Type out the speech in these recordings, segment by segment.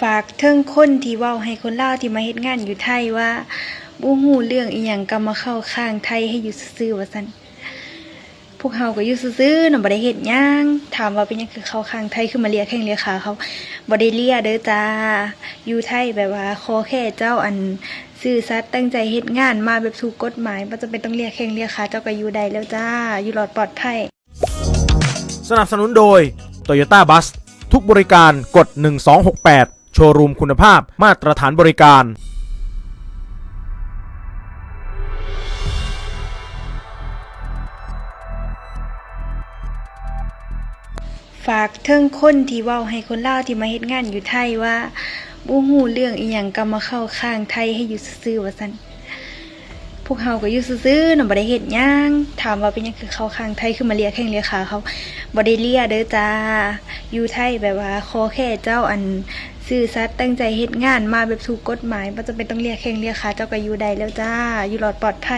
ຝາກເຖິງຄົນທີ່ເວົ້າໃຫ້ຄົນລາວທີ່ມາເຮັດງານຢູ່ໄທວ່າ ບໍ່ຮູ້ເລື່ອງອີ່ຫຍັງ ກະມາເຂົ້າຂ້າງໄທໃຫ້ຢູ່ຊື່ໆ ວ່າຊັ້ນ. ພວກເຮົາກໍຢູ່ຊື່ໆເນາະ ບໍ່ໄດ້ເຮັດຫຍັງ. ຖາມວ່າເປັນຫຍັງຄືເຂົ້າຂ້າງໄທ ຄືມາເລຍແຂ້ງເລຍຂາເຂົາ? ບໍ່ໄດ້ເລຍເດີຈ້າ. ຢູ່ໄທແບບວ່າ ຂໍແຄ່ເຈົ້າ ອັນ ຊື່ສັດ ຕັ້ງໃຈເຮັດງານ ມາແບບຖືກກົດໝາຍ ບໍ່ຈຳເປັນຕ້ອງເລຍແຂ້ງເລຍຂາ ເຈົ້າກໍຢູ່ໄດ້ແລ້ວຈ້າ. ຢູ່ລອດປອດໄພ. ສະໜັບສະໜູນໂດຍ ໂຕໂຍຕ້າບັສ ທຸກບໍລິການກົດໜຶ່ງສອງຫົກແປດ ໂຊຣູມຄຸນນະພາບ ມາດຕະຖານບໍລິການ. ຝາກເຖິງຄົນທີ່ເວົ້າໃຫ້ຄົນລາວທີ່ມາເຮັດງານຢູ່ໄທວ່າ ບໍ່ຮູ້ເລື່ອງອີ່ຫຍັງ ກະມາເຂົ້າຂ້າງໄທໃຫ້ຢູ່ຊື່ໆ ວ່າຊັ້ນ. ພວກເຮົາກໍຢູ່ຊື່ໆເນາະ ບໍ່ໄດ້ເຮັດຫຍັງ. ຖາມວ່າເປັນຫຍັງຄືເຂົ້າຂ້າງໄທ ຄືມາເລຍແຂ້ງເລຍຂາເຂົາ? ບໍ່ໄດ້ເລຍເດີຈ້າ. ຢູ່ໄທແບບວ່າ ຂໍແຄ່ເຈົ້າ ອັນ ຊື່ສັດ ຕັ້ງໃຈເຮັດງານ ມາແບບຖືກກົດໝາຍ ບໍ່ຈຳເປັນຕ້ອງເລຍແຂ້ງເລຍຂາ ເຈົ້າກໍຢູ່ໄດ້ແລ້ວຈ້າ. ຢູ່ລອດປອດໄພ.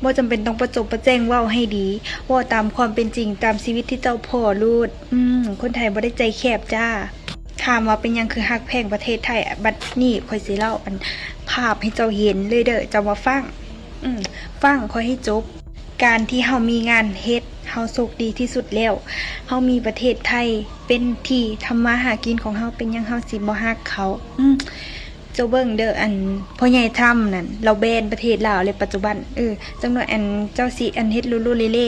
ບໍ່ຈຳເປັນຕ້ອງປະຈົບປະແຈງ ເວົ້າໃຫ້ດີ ເວົ້າຕາມຄວາມເປັນຈິງ ຕາມຊີວິດທີ່ເຈົ້າພໍ້ໂລດ. ອືມ ຄົນໄທບໍ່ໄດ້ໃຈແຄບຈ້າ. ຖາມວ່າເປັນຫຍັງຄືຮັກແພງປະເທດໄທ? ບັດນີ້ຂ້ອຍຊິເລົ່າ ອັນ ພາບໃຫ້ເຈົ້າເຫັນເລີຍເດີ ເຈົ້າມາຟັງ ອືມ ຟັງຂ້ອຍໃຫ້ຈົບ. ການທີ່ເຮົາມີງານເຮັດ ເຮົາໂຊກດີທີ່ສຸດແລ້ວ. ເຮົາມີປະເທດໄທເປັນທີ່ທຳມາຫາກິນຂອງເຮົາ ເປັນຫຍັງເຮົາຊິບໍ່ຮັກເຂົາ? ອືມ ເຈົ້າເບິ່ງເດີ ອັນ ພໍ່ໃຫຍ່ທຣຳນັ້ນ ລາວແບນປະເທດລາວເລີຍປັດຈຸບັນ. ເອີ ຈັກໜ້ອຍ ອັນ ເຈົ້າຊິ ອັນ ເຮັດໂລໂລເລເລ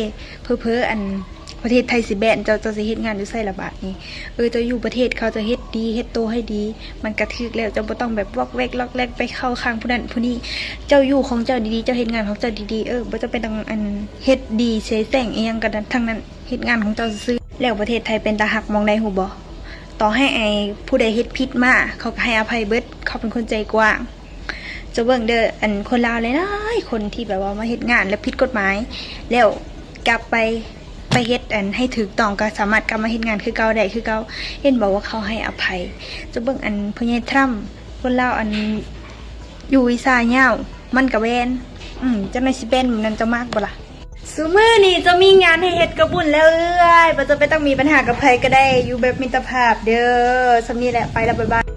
ເຜີໆ ອັນ ປະເທດໄທຊິແບນເຈົ້າ ເຈົ້າຊິເຮັດງານຢູ່ໃສລະບາດນີ້? ເອີ ເຈົ້າຢູ່ປະເທດເຂົາ ເຈົ້າເຮັດດີ ເຮັດໂຕໃຫ້ດີ ມັນກະຖືກແລ້ວ. ເຈົ້າບໍ່ຕ້ອງແບບວອກແວກລັອກແລັກໄປເຂົ້າຂ້າງຜູ້ນັ້ນຜູ້ນີ້. ເຈົ້າຢູ່ຂອງເຈົ້າດີໆ ເຈົ້າເຮັດງານຂອງເຈົ້າດີໆ ເອີ ບໍ່ຈຳເປັນຕ້ອງ ອັນ ເຮັດດີເສແສ້ງອີ່ຫຍັງກະທັງນັ້ນ. ເຮັດງານຂອງເຈົ້າຊື່ໆ. ແລ້ວປະເທດໄທເປັນຕາຮັກໝ່ອງໃດຮູ້ບໍ່? ຕໍ່ໃຫ້ ໄອ້ ຜູ້ໃດເຮັດຜິດມາ ເຂົາກໍໃຫ້ອະໄພເບິດ ເຂົາເປັນຄົນໃຈກວ້າງ. ເຈົ້າເບິ່ງເດີ ອັນ ຄົນລາວຫຼາຍໆ ຄົນທີ່ແບບວ່າມາເຮັດງານແລ້ວຜິດກົດໝາຍ ແລ້ວກັບໄປ ໄປເຮັດ ອັນ ໃຫ້ຖືກຕ້ອງ ກໍສາມາດກັບມາເຮັດງານຄືເກົ່າໄດ້ຄືເກົ່າ. ເຫັນບໍ່ວ່າເຂົາໃຫ້ອະໄພ? ເຈົ້າເບິ່ງ ອັນ ພໍ່ໃຫຍ່ທຣຳ ຄົນລາວ ອັນ ຢູ່ວີຊາຍາວ ມັນກະແບນ. ອືມ ຈັກໜ້ອຍຊິແບນມື້ນັ້ນ ເຈົ້າມັກບໍ່ລະ? ຊຸມື້ນີ້ເຈົ້າມີງານໃຫ້ເຮັດກະບຸນແລ້ວເອື້ອຍ ບໍ່ຈຳເປັນຕ້ອງມີບັນຫາກັບໃຜກໍໄດ້ ຢູ່ແບບມິດຕະພາບເດີ. ສ່ຳນີ້ແຫຼະ ໄປລະ ບາຍບາຍ.